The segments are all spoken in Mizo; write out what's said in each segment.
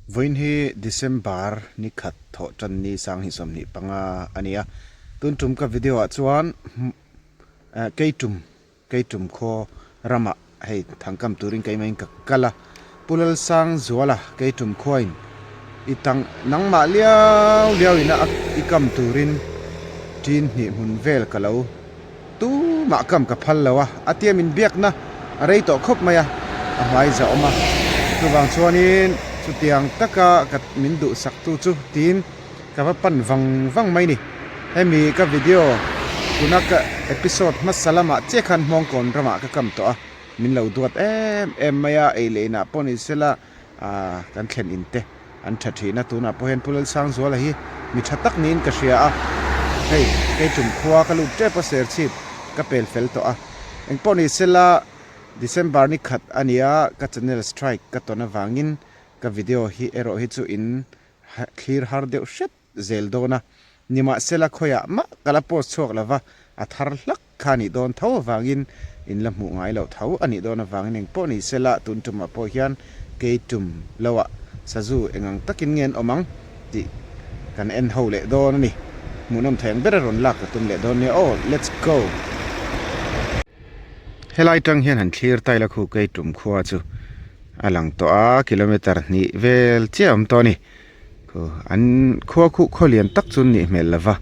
Vawiin hi December ni khat thawh tan ni sang hi 25 a ni a, tun tum ka video ah chuan kei tum kei tum khaw ramah hei thangkam turin keimah in ka kal a, Pu Lalsangzuala kei tum khuain i tang nangmah liau liau ina i kam turin tin hnih hmun vel ka lo Tumah kam ka phal lo a, a tia min biakna a rei tawh khawp mai a, a hmai za awm a. Chuvang chuanin chutiang taka ka min duhsaktu chu tiin ka va pan vang vang mai ni. Hemi ka video tuna ka episode hmasa lamah chiah khan Hmawngkawn ramah ka kam tawh a, min lo duat em em mai a, ei leh inah pawh ni sela Aaa kan thlen in te an tha thin a, tunah pawh hian Pu Lalsangzuala hi mi tha tak niin ka hria a, hei kei tum khua ka lut tep a serchhip ka pel fel tawh a, engpawh ni sela December ni khat a nia ka channel strike ka tawn avangin ka video hi erawh hi chu in thlir har deuh hret zel dawn a, nimahsela khawiah mah ka la post chhuak lova, a thar hlak kha a nih dawn tho avangin in la hmuh ngai loh tho a nih dawn avangin engpawh ni sela tun tumah pawh hian kei tum loah sazu engang takin nge an awm ang tih kan en ho leh dawn a ni. Hmuhnawm thei ang ber a rawn lak ka tum leh dawn nia aw, let's go! Helai tang hian han thlir taila khu kei tum khua chu a lang tawh a, kilometer hnih vel chiah a awm tawh a ni. An khua khuh khaw lian tak chu an nih hmel lova,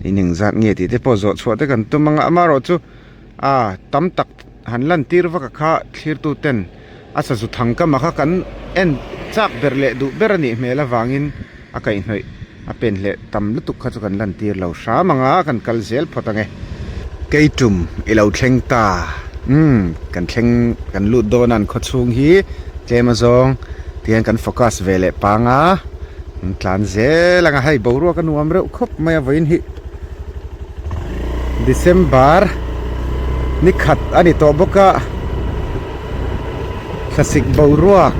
in engzat nge tih te pawh zawh chhuah te kan tum anga amaherawh chu a tam tak han lan tir vak a kha thlirtu ten a sazu thang kam a kha kan en chak ber leh duh ber a nih hmel avangin a kaihhnawih a pen hleh tam lutuk kha chu kan lan tir lo hram anga kan kal zel phawt ange. Kei tum i lo thleng ta umm kan thleng kan lut dawn a an khaw chhung hi tlem azawng. Tihian kan focus ve leh pang a, an tlan zel ang a, hei boruak a nuam reuh khawp mai a vawiin hi December ni khat a ni tawh bawk a, thlasik boruak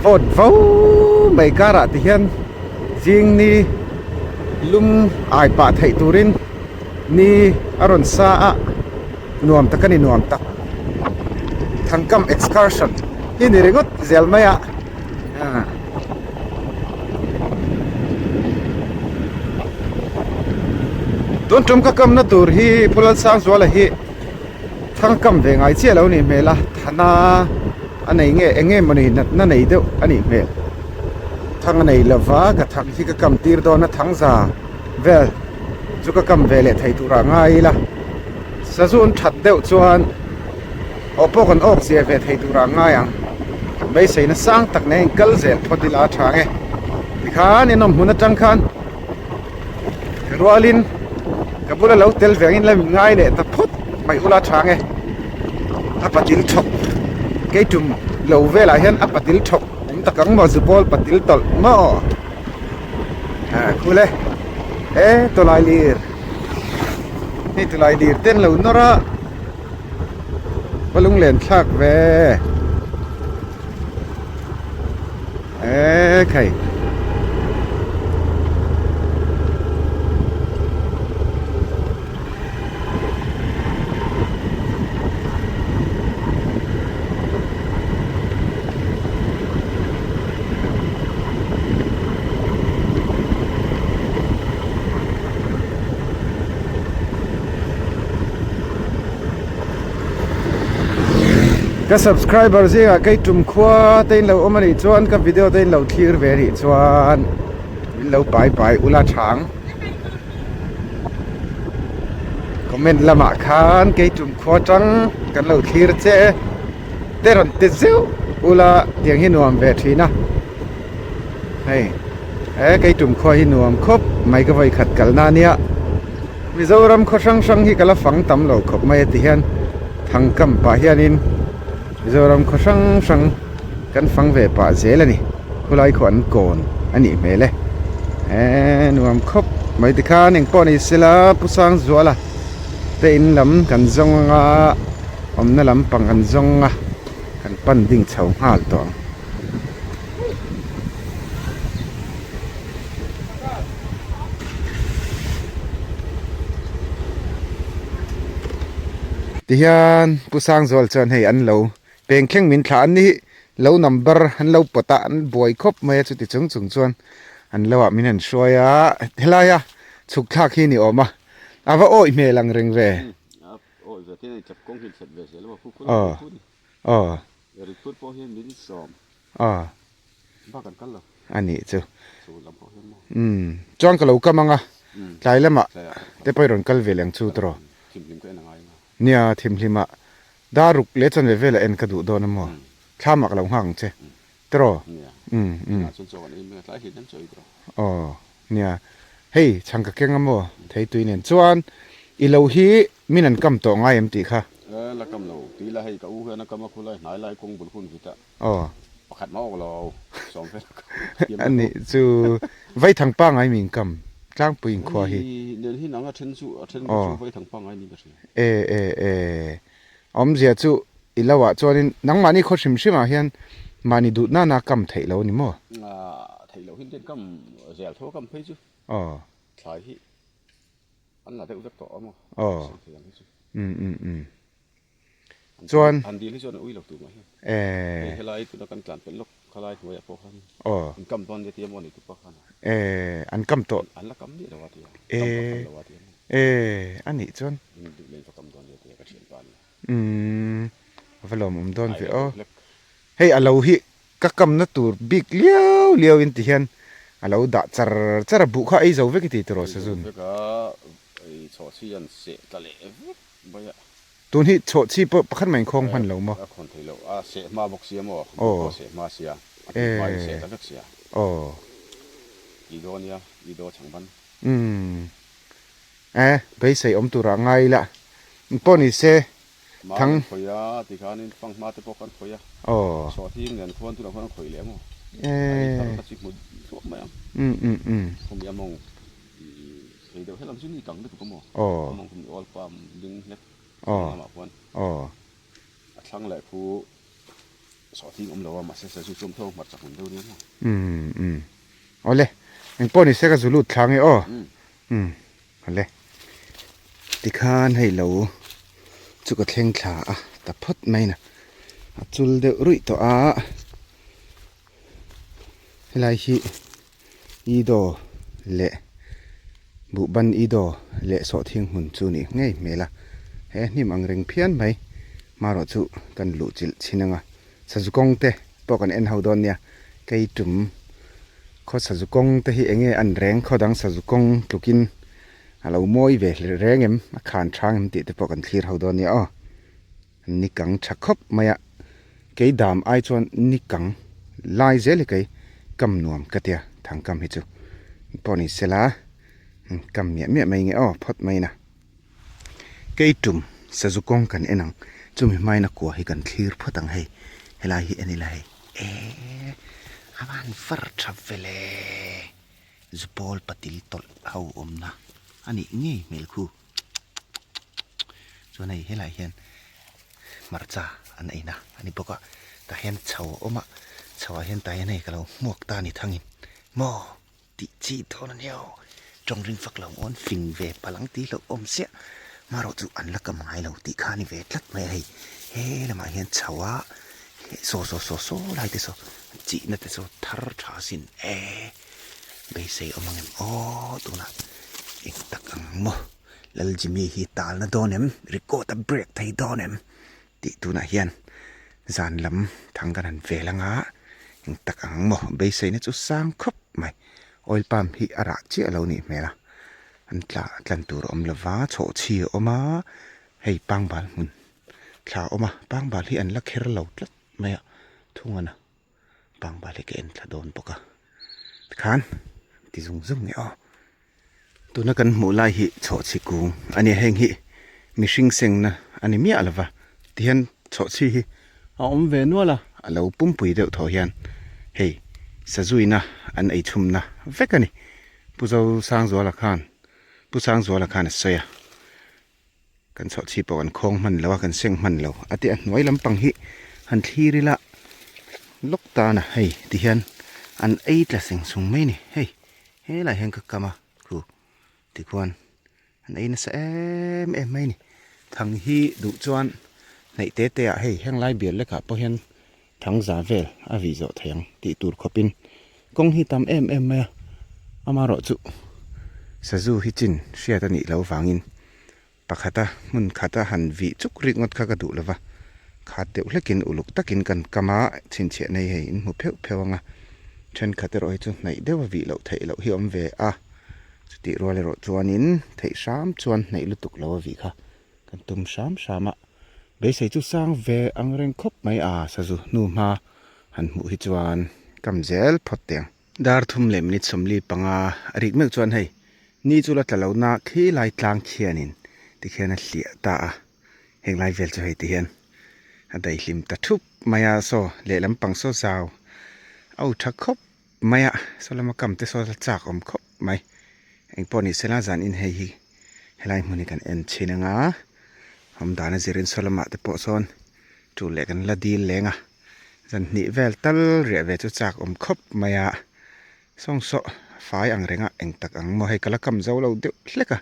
vawt vo mai karah ti hian zing ni lum ai pah theih turin ni a rawn sa a. Nuam tak a ni nuam tak. Thangkam excursion hi ni ringawt zel mai a. Tun tum ka kamna tur hi Pu Lalsangzuala hi thangkam ve ngai chiah lo a nih hmel a, thana a nei nge eng nge mawni natna nei deuh a nih hmel. Thang a nei lova ka thang hi ka kam tir dawn a thangza vel chu ka kam ve leh thei turah ngai ila. Sazun that deuh chuan aw pawh kan awk zia ve thei turah ngai ang. Beiseina sang tak nen kal zel phawt ila a tha nge. Tikhan in awm hmun atang khan rualin ka bula lo tel ve angin la min ngai leh ta phawt mai ula tha nge. A patil thawk kei tum lo velah hian a patil thawk awm tak ang maw zupawl patil tawlh maw. Khule e tawlai lir. Hei tilai lir te an lo nawr a va lunglen thlak ve e khai. Ka subscriber zingah kei tum khua te in lo awm a nih chuan ka video te in lo thlir ve a nih chuan min lo pai pai ula thang comment lamah khan kei tum khua tang kan lo thlir che te rawn ti zeuh ula tiang hi nuam ve thin a hei. He kei tum khua hi nuam khawp mai ka vawi khat kalna ania Mizoram khaw hrang hrang hi ka la fang tam lo khawp mai a ti hian thangkam pah hianin Mizoram khaw hrang hrang kan fang ve pah zel a ni khulai khaw an kawn a nih hmel e he nuam khawp mai tikhan engpawh ni sela Pu Sangzuala te in lam kan zawng anga awmna lampang kan zawng a kan pan ding chho nghal tawh ang. Tihian Pu Sangzual chuan hei an lo peng thleng min thlah an ni hi. Lo number an lo pawt a, an buai khawp mai a, chuti chung chung chuan an lo ah min han hruai a, helaia chhuk thlak hi ni awm a, a va awih hmel ang reng ve. Aw aw aw a nih chu umm chuan ka lo kam ang a, tlai lamah te pawh i rawn kal ve leh ang chu tawh. Nia thimhlimah Dar ruk leh chanve velah en ka duh dawn a maw? Thlamah ka lo nghak ang che. Tiraw? Umm umm. Aw nia. Hei chhang ka keng a maw? Thei tui nen chuan i lo hi min an kam tawh ngai em tih kha? La kam lo. Tui la hei ka u hian a kam a khu lai hnai lai kawng bul hun vit a. Aw. Pakhat mah awk lo. Sawm vel a kam. A nih chu Vaithang pangai min kam tlangpui inkhua hi. Hei nen hi nang a then chu a then chu Vaithang pangai niin ka hria. E e e. Awmzia chu i lo ah chuanin nangmahni khaw hrim hrim ah hian mahni duh nana kam theih lo a ni maw? Theih loh hin ten kam zel tho a kam phei chu. Aw. Thlai hi an la deuh vek tawh a maw? Aw. Seng thei ang hi chu. Um um um. Chuan. An dil hi chuan a ui lo tur mah hian. E. Hei helai tuna kan tlan pelh lawk khalai hnuaiah pawh khan. Aw. An kam dawn nia tia maw ni tu pawh khan. E. An kam tawh. An la kam miah lo a tia. E. Kam pawh khan lo a tia. E. A nih chuan. In duh leh in va kam dawn nia tia ka thianpa nia. Umm. A va lawmawm dawn ve aw. Hei a lo hi ka kamna tur bik liau liau in ti hian a lo dah char char a, buh kha ei zo vek i ti tiraw Sazun? Ei zo vek a, ei chhawhchhi an seh tla leh vek mai a. Tun hi chhawhchhi pawh pakhat mai inkhawng hman lo maw? A khawn thei lo, a seh hma bawk sia maw? Buh pawh a seh hma sia, a tih hma in seh tla vek sia. Aw. I daw nia, i daw chhang ban. Umm. E, beisei awm turah ngai ila. Pawh ni se, Hma Thang. kan khawih a, tikhanin fang hma te pawh kan khawih a. Aw. Sawhthing nen khuan tunah khuan an khawih leh maw? E. A ei thar kha chi hmu thluak mai ang. Umm umm umm. Khumi a mawng i thei deuh helam chu ni kang lutuk a maw? Aw. A mawng khumi oil palm ding hlek Aw. lamah khuan. Aw. A thlang leh khu sawhthing awm lo a, mahse sazu chu awm tho hmarcha hmun deuh nia maw? Umm umm. Awle, engpawh ni se ka zu lut thlang e aw. Umm. Awle, tikhan hei lo chu ka thleng thla a ta phawt mai na, a chul deuh ruih tawh a, helai hi Ido leh Buhban Ido leh Sawhthing hmun chu nih ngei hmel a, he hnim ang reng phian mai, hmarawh chu kan luh chilh chhin ang a. Sazu kawng te pawh kan en ho dawn nia, kei tum khaw sazu kawng te hi enge an reng khaw dang sazu kawng tlukin a lo mawi ve hle reng em, a khan thang em tih te pawh kan thlir ho dawn nia aw. Ni kang tha khawp mai a, kei dam ai chuan ni kang lai zel hi kei kam nuam ka tia thangkam hi chu pawh ni sela kam miah miah mai nge aw phawt mai na. Kei tum sazu kawng kan en ang, chumi hmain a kua hi kan thlir phawt ang hei, helai hi en ila hei eee a van var tha vele zupawl patil tawlh ho awmna a nih ngei hmel khu chuan hei helai hian hmarcha an eina a ni bawk a tah hian chho a awm a chho ah hian tah hian hei ka lo hmuak ta a ni thangin maw. Tih chi dawn a nia aw. Tawng ring fak lo awn fing ve palh ang tih hlauh awm siah. Marawh chu an la kam ngai lo tih kha a ni ve tlat mai a hei. He lamah hian chho a saw saw saw saw lai te saw chihna te saw thar tha sin e beisei awm ang em aw tunah eng tak ang maw Lal Jimmy hi talna dawn em record a break thei dawn em tih tunah hian zan lam thang kan han vel anga eng tak ang maw beiseina chu sang khawp mai oil palm hi a rah chiah lo nih hmel a an tla tlan tur a awm lova chhawhchhi a awm a hei pangbal hmun thla a awm a pangbal hi an la kher lo tlat mai a thungan a pangbal hi ka en thla dawn bawk a tikhan ti zung zung nge aw. Tuna kan hmuh lai hi chhawhchhi kung a nia heng hi mihring sengna a ni miah lova tihian chhawhchhi hi a awm ve nual a a lo pumpui deuh thaw hian hei sazuina an ei chhumna vek a ni Pu Zosangzuala khan Pu Sangzuala khan a sawi a kan chhawhchhi pawh kan khawng hman lo a kan seng hman lo a ti a hnuai lampang hi han thlir ila lawk tan a hei tihian an ei tla seng sung mai a ni hei. Helaiah hian ka kam a khu tikhuan an ei nasa em em mai a ni. Thang hi duh chuan hnaih te te ah hei heng lai bial lekah pawh hian. Thangza vel a vih zawh thei ang tih tur khawpin kawng hi tam em em mai a, amaherawh chu sazu hi chin hriat a nih loh vangin pakhata hmun khata han vih chuk rik ngawt kha ka duh lova, khat deuh hlekin uluk takin kan kam a, chhinchhiah nei hei in hmu pheuh pheuh ang a, thenkhat erawh hi chu hnaih deuh a vih loh theih loh hi a awm ve a, chutih rual erawh chuanin theih hram chuan hnaih lutuk lo a vih kha. Kan tum hram hram a, beisei chu sang ve ang reng khawp mai a, sazu hnu hma han hmuh hi chuan kam zel phawt teh ang. Dar thum leh minute 45 a rik meuh chuan hei ni chu la tla lo na khi lai tlang khianin tikhian a hliah ta a, heng lai vel chu hei tihian a daihlim ta thup mai a, saw lehlam pang saw zau a u tha khawp mai a, saw lama kam te saw la chak awm khawp mai. Engpawh ni sela zan in hei hi helai hmun hi kan en thin anga awm dan a zirin saw lamah te pawh sawn tul leh kan la dil leng a zan hnih vel tal riah ve chu chak awm khawp mai a sawng sawh fai ang renga eng tak ang maw hei ka la kam zo lo deuh hlek a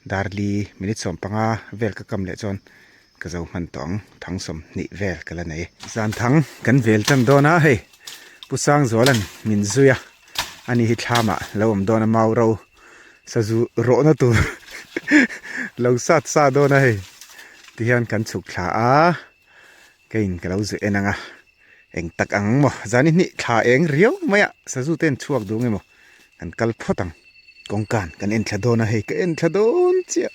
darli minute 15 vel ka kam leh chuan ka zo hman tawh ang thang 20 vel ka la nei. Zan thang kan vel tan dawn a hei Pu Sangzuala'n min zui a ani hi thlamah lo awm dawn a mau ro sazu rawhna tur lo sat sa dawn a hei tihian kan chhuk thla a keiin ka lo zu en ang a eng tak ang maw zan i hnih thla eng riau mai a sazu te an chhuak duh nge maw kan kal phawt ang kawngkan kan en thla dawn a hei ka en thla dawn chiah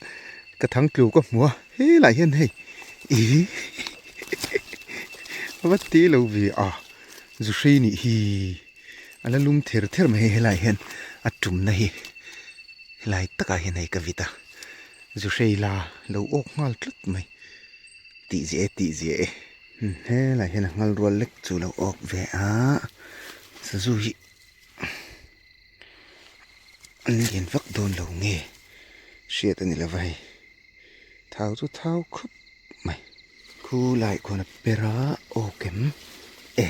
ka thang tlu ka hmu a helai hian hei ih va ti lo ve a zu hrei nih hi. A la lum ther ther mai hei helai hian a tumna hi helai takah hian hei ka vit a zu hrei la lo awk nghal tlat mai tih ziah e tih ziah e helai hian a nghal rual lek chu lo awk ve a sazu hi an lian vak dawn lo nge hriat a ni lova hei thau chu thau khup mai. Khu lai khuan a per a awk em e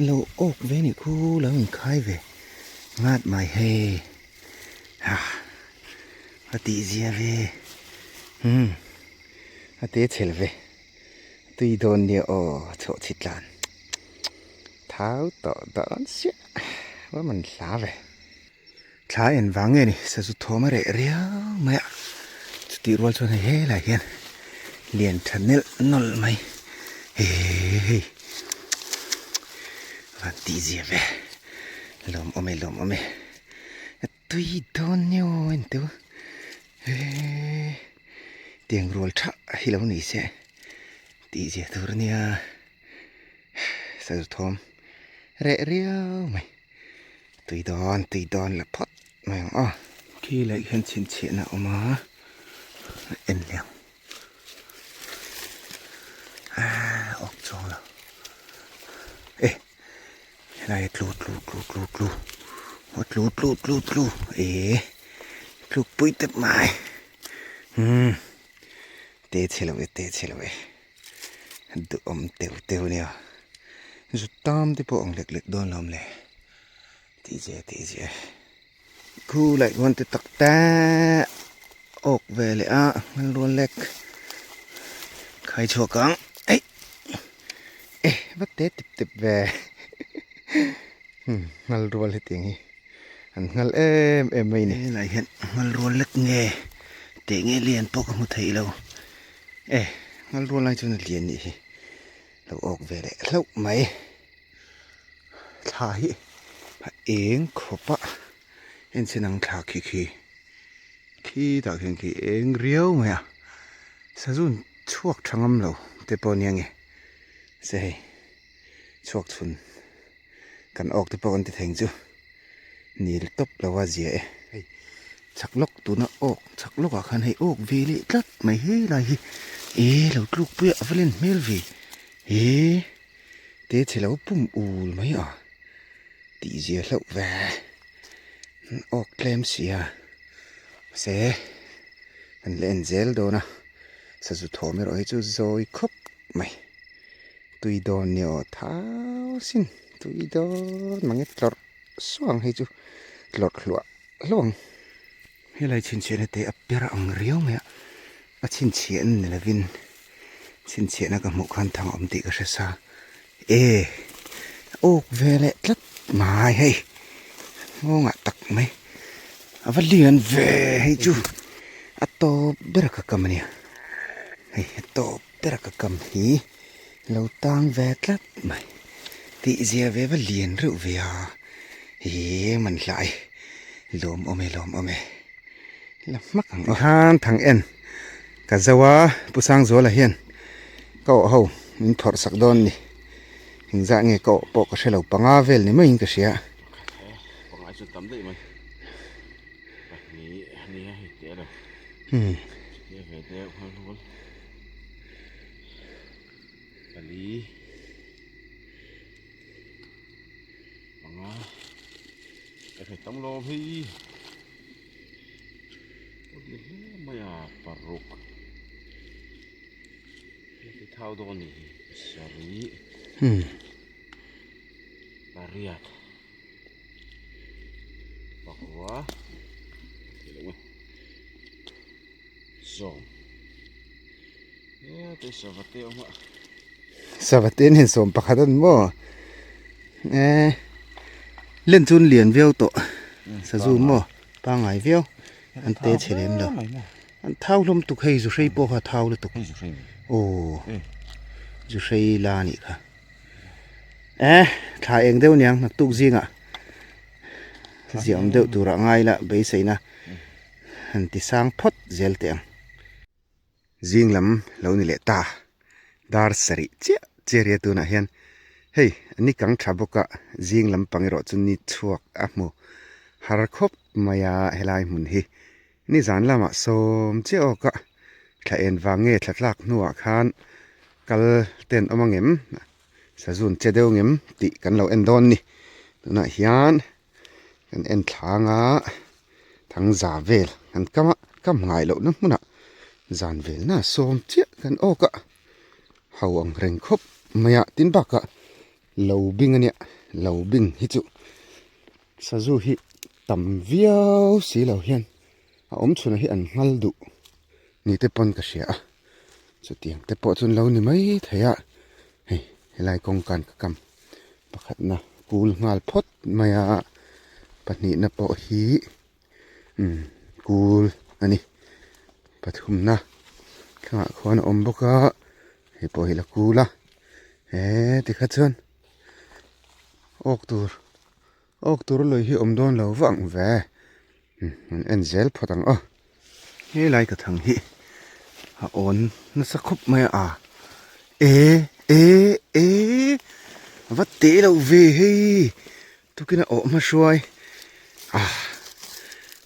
lo awk ve nih khu lo inkhai ve ngat mai hei ha a tih zia ve umm a te chhel ve tui dawn nia aw chhuah chhi tlan thau tawh dawn siah va man hla ve. Thla en vang nge ni sazu thawm a reh riau mai a chutih rual chuan hei helai hian lian tha nelh nawlh mai hei van tih zia ve lawm awm e lawm awm e a tui dawn nio a ni teuh a tiang rual tha hi lo ni se tih zia tur a nia sazu thawm reh riau mai. Tui dawn tui dawn la phawt mai ang aw. Khi laih hian chhinchhiahna a awm a, a en leh ang. Aaa awk chuang lo. E helai a tlu tlu tlu tlu tlu a tlu tlu tlu tlu e tluk pui tep mai. Umm te chhe lo e te chhe lo e. Duhawm teuh teuh nia zu tam te pawh ang lek lek dawn lo awm le tih zia tih zia khu laih huan te tak te awk ve leh a hmanrua lek khai chhuak ang eih eh va te tip tep ve hmanrua hetiang hi an nghal em em mai a ni helai hian hmanrua lek nge teh nge lian pawh ka hmu thei lo. E ngal rual lai chuan a lian nih hi lo awk ve leh hlauh mai thla hi a eng khawp a enchhin ang thla khi khi khi tah khian khi eng riau mai a sazun chhuak tha ngam lo te pawh ania nge se hei chhuak chhun kan awk te pawh kan ti thei ang chu. Nil tawp lo a zia e. Hei chhak lawk tuna awk chhak lawkah khan hei awk ve leh tlat mai helai hi e lo tluk pui a va len hmel ve he te chhe lo pum ul mai a tih zia hlauh ve awk tlem si a mahse kan la en zel dawn a sazu thawm erawh hi chu zawi khawp mai tui dawn nia aw thau sin tui dawn mange tlawrh. Suang hei chu tlawrh hluah hluah ang. Helai chhinchhiahna te a per ang riau mai a, a chhinchhiahna ni lovin chhinchhiahna ka hmuh khan thang a awm tih ka hre sa. E awk ve leh tlat mai hei nghawngah tak mai a va lian ve hei chu a tawp ber a ka kam a nia hei a tawp ber a ka kam hi lo tang ve tlat mai tih zia ve va lian reuh ve a he man hlai lawm awm e lawm awm e la hmak ang aw khan thang en ka zo a Pu Sangzuala hian ka awh ho min phawrh sak dawn ni engzah nge ka awh pawh ka hre lo panga vel ni maiin ka hria. Savate nen sawm pakhat a ni maw eh len chu an lian viau tawh sazu maw pangngai viau an te chhe lem lo an thau hlawm tuk hei zu hrei pawh kha a thau lutuk aw zu hrei la a nih kha eh thla eng deuh aniang naktuk zingah ziah awm deuh turah ngai ila beiseina han ti sang phawt zel teh ang. Zing lam lo ni leh ta dar sarih chiah chiah ria tunah hian hei ni kang tha bawk a zing lam pang erawh chu ni chhuak a hmu har khawp mai a helai hmun hi nizan lamah sawm chiah awk a thla en vang nge thla tlak hnuah khan kal ten awm ang em sazun che deuh ang em tih kan lo en dawn a ni tunah hian. Kan en thlang a thangza vel kan kam a kam ngai lohna hmunah zan velna sawm chiah kan awk a ho ang reng khawp mai a tin bakah lo bing ania lo bing hi chu sazu hi tam viau si lo hian a awm chhunah hi an nghal duh ni te pawn ka hria a chutiang te pawh chu an lo ni mai thei a hei helai kawngkan ka kam. Pakhatna kul nghal phawt mai a, pahnihna pawh hi umm kul a ni. Pathumna thlangah khuan a awm bawk a, hei pawh hi la kul a, he tikha chuan awk tur awk tur lui hi awm dawn lo vang ve umm an en zel phawt ang aw. Helai ka thang hi a awn nasa khawp mai a e e e va teh loh ve hei tukin a awh hma hruai a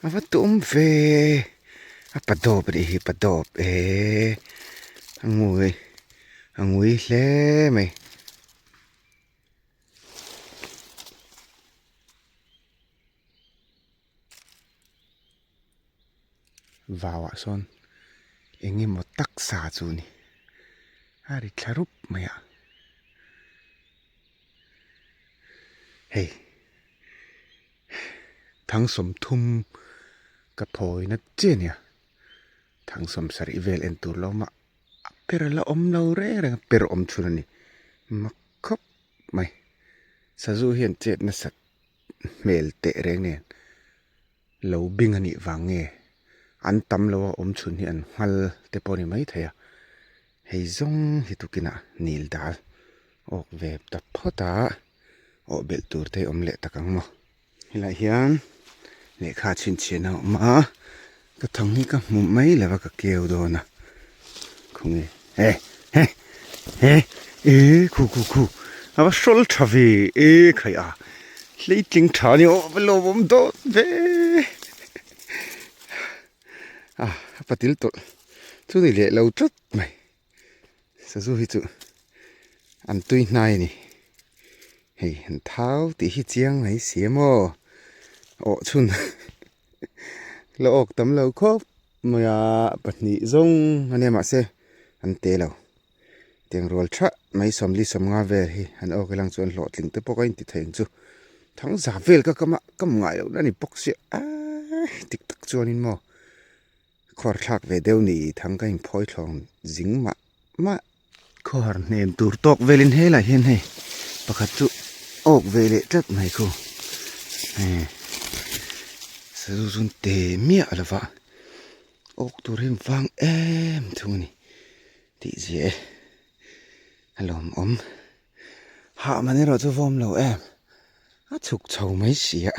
a va tawm ve a pa dawp a nih hi pa dawp e a ngui a ngui hle mai. Vauah sawn eng emaw taksa chu a ni a ri thla rup mai a hei thangsawmthum ka phawina chiah a nia thangsawm sarih vel en tur lo mah a per la awm lo reng reng a per awm chhun a ni mak khawp mai sazu hian chet nasat hmel teh reng nen lo bing a nih vang nge an tam lo a awm chhun hi an nghal te pawh a ni maithei a hei zawng hi tukinah nil dal awk ve ta phawt a awh belh tur te awm leh tak ang maw helaiah hian lehkha chhinchhiahna a awm a ka thang hi ka hmu mai lo a ka keu dawn a khawnge he he he e khu khu khu a va hrawl tha ve e khai a hleitling tha a ni aw va lawmawm dawn ve a a patil tawlh chu ni leh lo tlat mai sazu hi chu an tui hnai a ni hei an thau tih hi chiang mai si a maw awh chhun. La awk tam lo khawp mai a pahnih zawng a nia mahse an te lo tiang rual tha mai sawmli sawmnga vel hi an awk ilang chuan hlawhtling te pawh ka inti thei ang chu thangza vel ka kam a kam ngai loh na ni bawk sia aaa dik tak chuanin maw khawr thlak ve deuh ni thang ka inphawi thlawng zing mah mah khawhar hnem tur tawk velin helaiah hian hei. Pakhat chu awk ve leh tlat mai khu hei sazu chu an te miah lo va awk tur hi an vang em thung a ni tih zia e a lawmawm hah man erawh chu vawm lo em a chhuk chho mai si a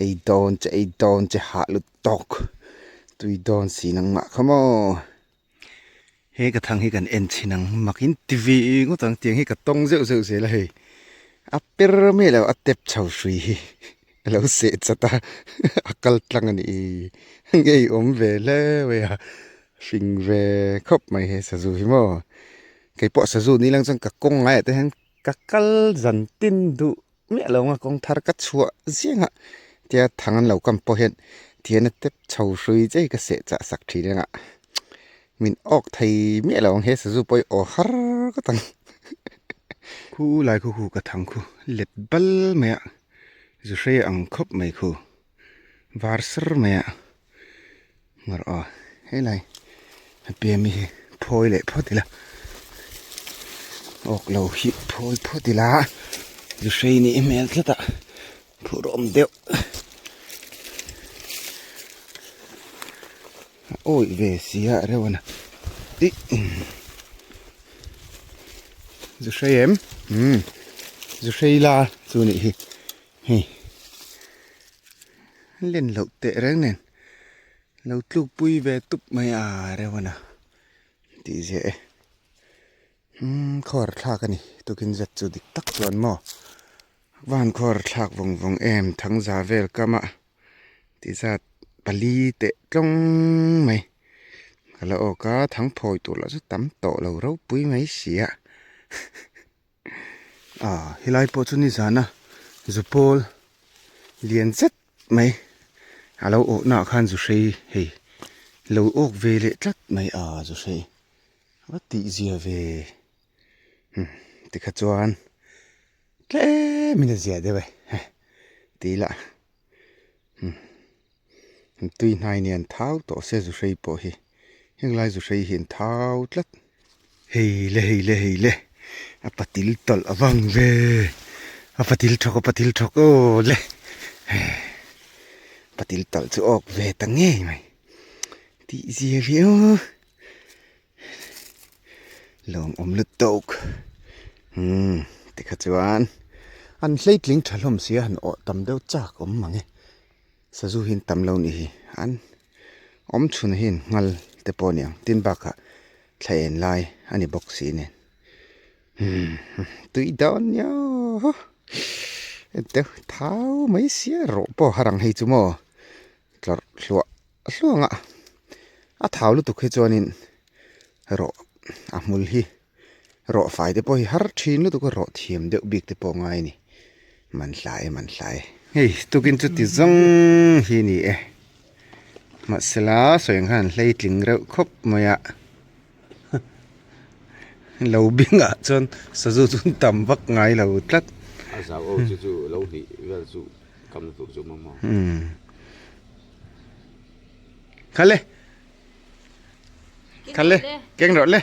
ei dawn che ei dawn che hah lut tawk tui dawn si nangmah kha maw. He ka thang hi kan en chhin ang makin ti vi ngawt ang tiang hi ka tawng zeuh zeuh zel a hei a per mai lo a tep chho hrui hi a lo seh chat a a kal tlang a nih ngei awm ve hle mai a hring ve khawp mai he sazu hi maw keipawh sazu ni lang chuan ka kawng ngaiah te hian ka kal zan tin duh miah lo ang a kawng thar ka chhuah ziang a tia thang an lo kam pawh hian thian a tep chho hrui che hi ka seh chah sak thin ang a min awk thei miah lo ang he sazu pawh hi aw har ngawt ang khu lai khu khu ka thang khu let bal mai a zu hrei ang khawp mai khu var sar mai a ngar aw helai a pian mi hi phawi leh phawt ila awk lo hi phawi phawt ila zu hrei nih hmel tlat a phur awm deuh a awih ve si a reuh a na ih zu hrei em umm zu hrei la chu nih hi hei. Len loh teh reng nen lo tluk pui ve tup mai a reuh a na tih ziah e umm khawr thlak a ni tukin zet chu dik tak chuan maw van khawr thlak vawng vawng em thangza vel kam a tih zat pali teh tlawng mai ka la awk a thangphawi tur lah chu tam tawh lo ropui mai si a. Ah helai pawh chu nizana zu pawl lian zet mai a lo awh naah khan zu hrei hei lo awk ve leh tlat mai a zu hrei va tih zia ve hmm tikha chuan tlem in a zia deuh e tih lah hmm tui hnai nen thau tawh se zu hrei pawh hi heng lai zu hrei hi an thau tlat. Hei le hei le hei le a patil tawlh a vang ve a patil thawk a patil thawk aw le patil tawlh chu awk ve ta ngei mai tih zia viau lawmawm lut tawk umm tikha chuan an hleitling tha hlawm sia han awh tam deuh chak awm mang e. Sazu hi an tam lo nih hi an awm chhun hi an nghal te pawh a ni ang tin bakah thla en lai a ni bawk si nen umm tui dawn nia deuh thau mai sia rawh pawh har ang hei chu maw tlawrh hluah hluah ang a a thau lutuk hi chuanin rawh a hmul hi. Rawh fai te pawh hi har thin lutuk a rawh thiam deuh bik te pawh ngai a ni. Man hla e man hla e. Hei tukin chu ti zawng hi ni e. Mahsela sawi ang khan an hleitling reuh khawp mai a. Lo bingah chuan sazu chu an tam vak ngai lo tlat. A zau aw chu chu lo hnih vel chu kamna tur chu awm ang maw. Khale. Khale keng rawh le.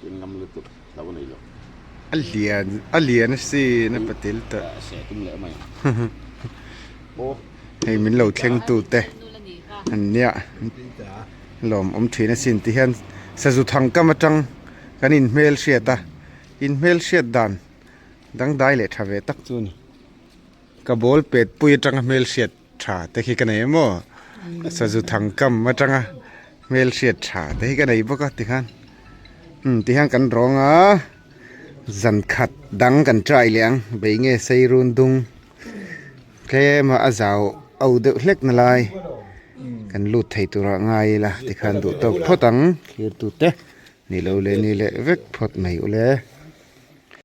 Keng ngam lutuk hlo a nei lo. A lian a lian a sin a patil tawh. Se tum leh mai. Hei min lo thleng tu te an nia lawm awm thin a sin ti hian sazu thang kam atang kan in hmel hriat a in hmel hriat dan dangdai leh tha ve tak chu a ni. Ka ball pet pui atanga hmel hriat tha te khi ka nei emaw sazu thang kam atanga hmel hriat tha te hi ka nei bawk a tikhan umm tihian kan rawng a zan khat dang kan try leh ang bei nge sei run dung tlem a a zau au deuh hlek na lai kan lut thei turah ngai ila tikhan duh tawk phawt ang thlir tute ni lo leh ni leh vek phawt mai ule.